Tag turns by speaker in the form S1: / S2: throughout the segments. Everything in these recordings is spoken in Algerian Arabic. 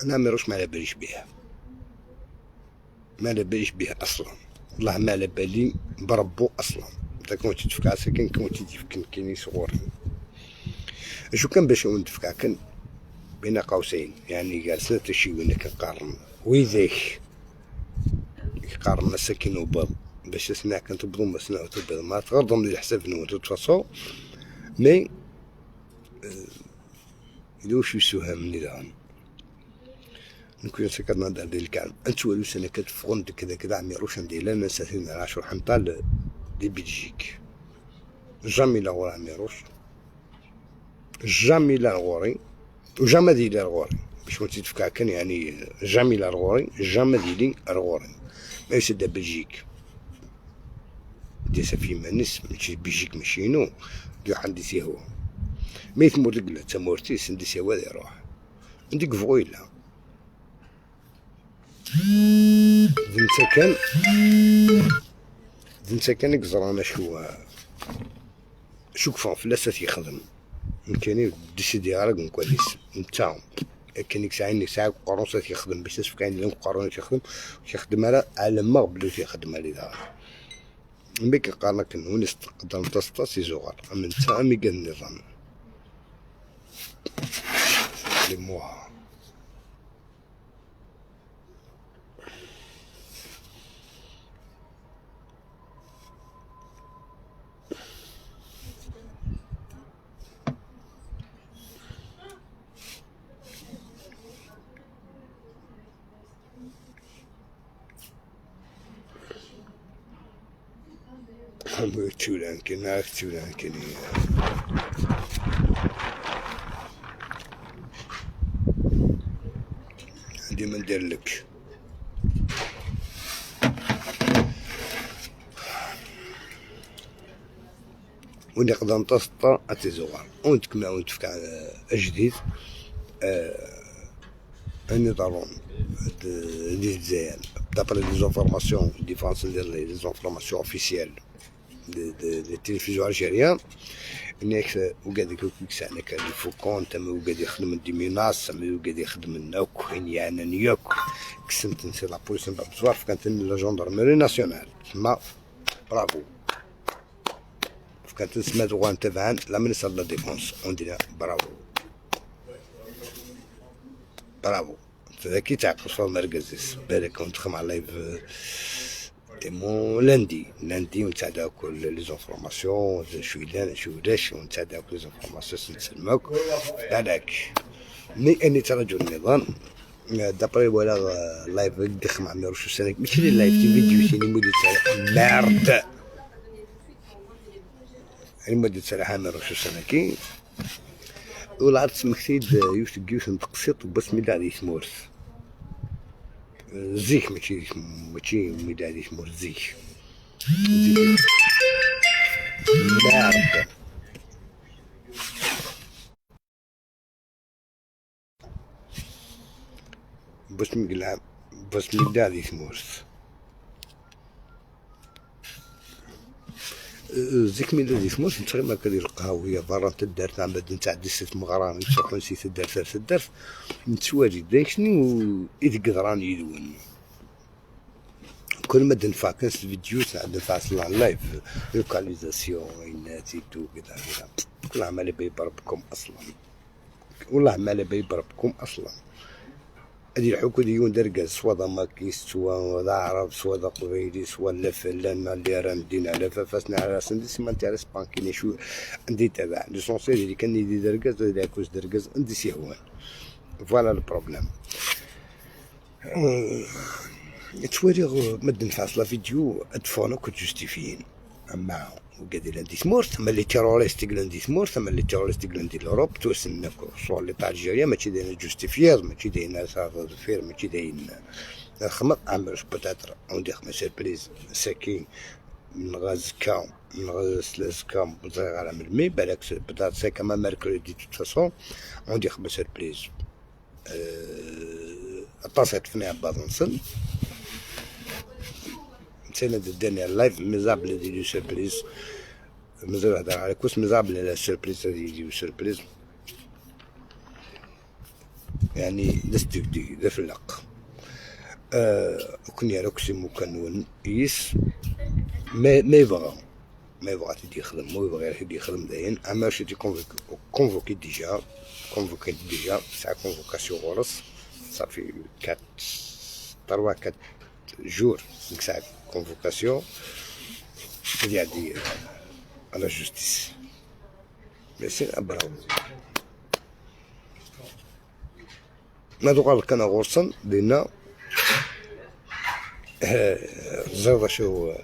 S1: انا ميروش ما على باليش بها، ما على باليش بها اصلا، والله ما على بالي بربو اصلا. انت كنت تفكع ساكن كنت تفكن كيني صغور شو كان باش ندفع كان بين قوسين يعني جالسة تشي وين كنقارن ويزيك يقارن مساكين وبيض باش تسمع كان تبضو ما سمعوا تبيض ما تغرضهم للحساب نو تفاصو مي يدوش يسوها من النظام نكون سكرنا دار ديال الكعب انت والو سنة كتفغن كذا كذا عمي روشن ديال لا ساتين عاشور حنطال دي بلجيك جامي لا غور عمي روش جامي لا غوري وجامي ديالي الغوري باش ما تتفكع كان يعني جامي لا الغوري جامي ديالي الغوري ما يسد بلجيك دي في مانيس ماشي بلجيك ماشي نو دي عندي سي هو ما يتمر لك تمورتيس عندي سي هو يروح عندك فغويلا ذنتا كان يقزرانا شو كفا فلاسة يخدم كاين ديسيدي غير كواليس نتا كاين ساعة ساعة قرون يخدم باش تسفك عين قرون يخدم يخدم على ما بلو يخدم على دار مي كيقارنك ونس تقدر تسطا زوغر اما نتا امي قال النظام لي موا تولان كان عندي ما ندير لك. وين يقدر نتسطى اتيزوغار ونتكمع ونتفكع جديد اني ضرون دي الجزائر d'après les informations défense les informations officielles des télévisions algériennes انك وقاد كيك لي فوكون تما وقاد يخدم des menaces تما وقاد يخدم النوك يعني نيوك كسمت نسي la police نبع بزوار كانت la gendarmerie nationale تما برافو كانت تسمى دوغان تبعا la ministre de la défense on dirait bravo bravo كي تعقل في المركز بالك كنت مع live ديمو lundi ونتعداو كل les informations شوي لا شوي ولاش ونتعداو كل les informations نسلموك بالك mais اني ترجل النظام d'après ولا live دخل مع ميروش سنة ماشي les lives تي فيديو تيني مدة merde مدة سنة ميروش سنة كي ولا عرفت سمكتيد يوش كيوش نتقسيط بس ميدا غادي يتمورث زيك ماشي ميدا غادي يتمورث زيك زيك merde باش مقلع باش ميدا غادي يتمورث زيك ميدا غادي يتمورث انت ما كدير القهوية برا تدار تاع مدن تاع ديسيت مغران تروح نسيت الدار ثلاث الدار نتواجد داك شنو إذ قدران يدون كل ما دنفع كاس الفيديو تاع دنفع ال live localisation الناتي تو كذا كذا والله ما لبي بربكم اصلا والله ما لبي بربكم اصلا هادي الحكومة ديون دركاز سوا دا ماكيس سوا دا عرب سوا دا قبيلي سوا لا فلان اللي راه مدينا على فاسنا على راس سما انت على سبانكيني شو عندي تبع l'essentiel اللي كان يدي دركاز ولا كوز دركاز عندي سي هوان voilà ال problème توالي ما دنفعش la vidéo ادفونا كنت justifier اما وقاد لاندي ثمورت اما les terroristes لاندي ثمورت اما les terroristes لاندي l'Europe توسن soit l'État algérien ماشي دايرين justifier ماشي دايرين فير ماشي دايرين خمط عمرش peut-être عندي خمس surprise ساكين من غاز كا من غاز سلاس كا صغير على ملمي بالك peut-être c'est كما mercredi toute façon عندي خمس surprise اتصلت فينا بعض نصل سنة الدنيا live مزابل ديالو surprise مازال هضر على كوس مزابل la surprise ديالو surprise يعني دستك دي ذا فلاق كون يراك سيمو كان يس ما يبغى تيدي يخدم، ما يبغى يدي يخدم داين. اما شي convoqué déjà، convoqué déjà، ساعة convocation غورس صافي 4 3 4 jours، ديك ساعة convocation يعدي à la justice. ياسين ابراهيم ما دوغال كان غورسن لأن زاد شو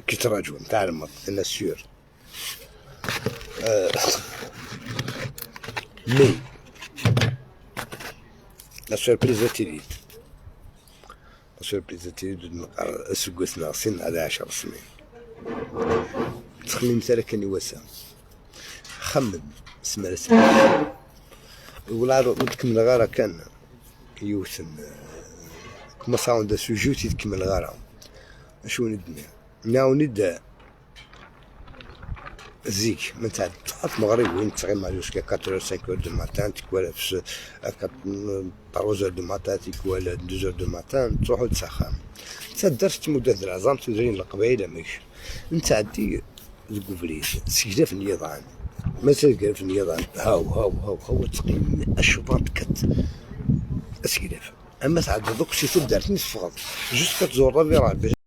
S1: كي تراجعوا نتاع المط انا sûr، mais la surprise تريد la surprise تريد سقوسنا سن على 10 سنين. تخمم مثلا كان يوسع خمم سمع سمع ولا تكمل غير كان يوسن كما صاون دا سوجو تكمل غير شو ندمي ناو ند زيك من تاع المغرب وين تغيما jusqu'à 4 5 du matin، تيكوالا في 3 du matin، تيكوالا 2 du matin تروحو تسخن تدرت مدة العظام تدرين القبايل ماكش انت عندي ذوك سجلة في النظام، ما سجل في النظام هاو هاو هاو هاو تقيم الشباط كت اسكلاف. اما تعد دوك سي تدار تنفغض juste كتزور راه.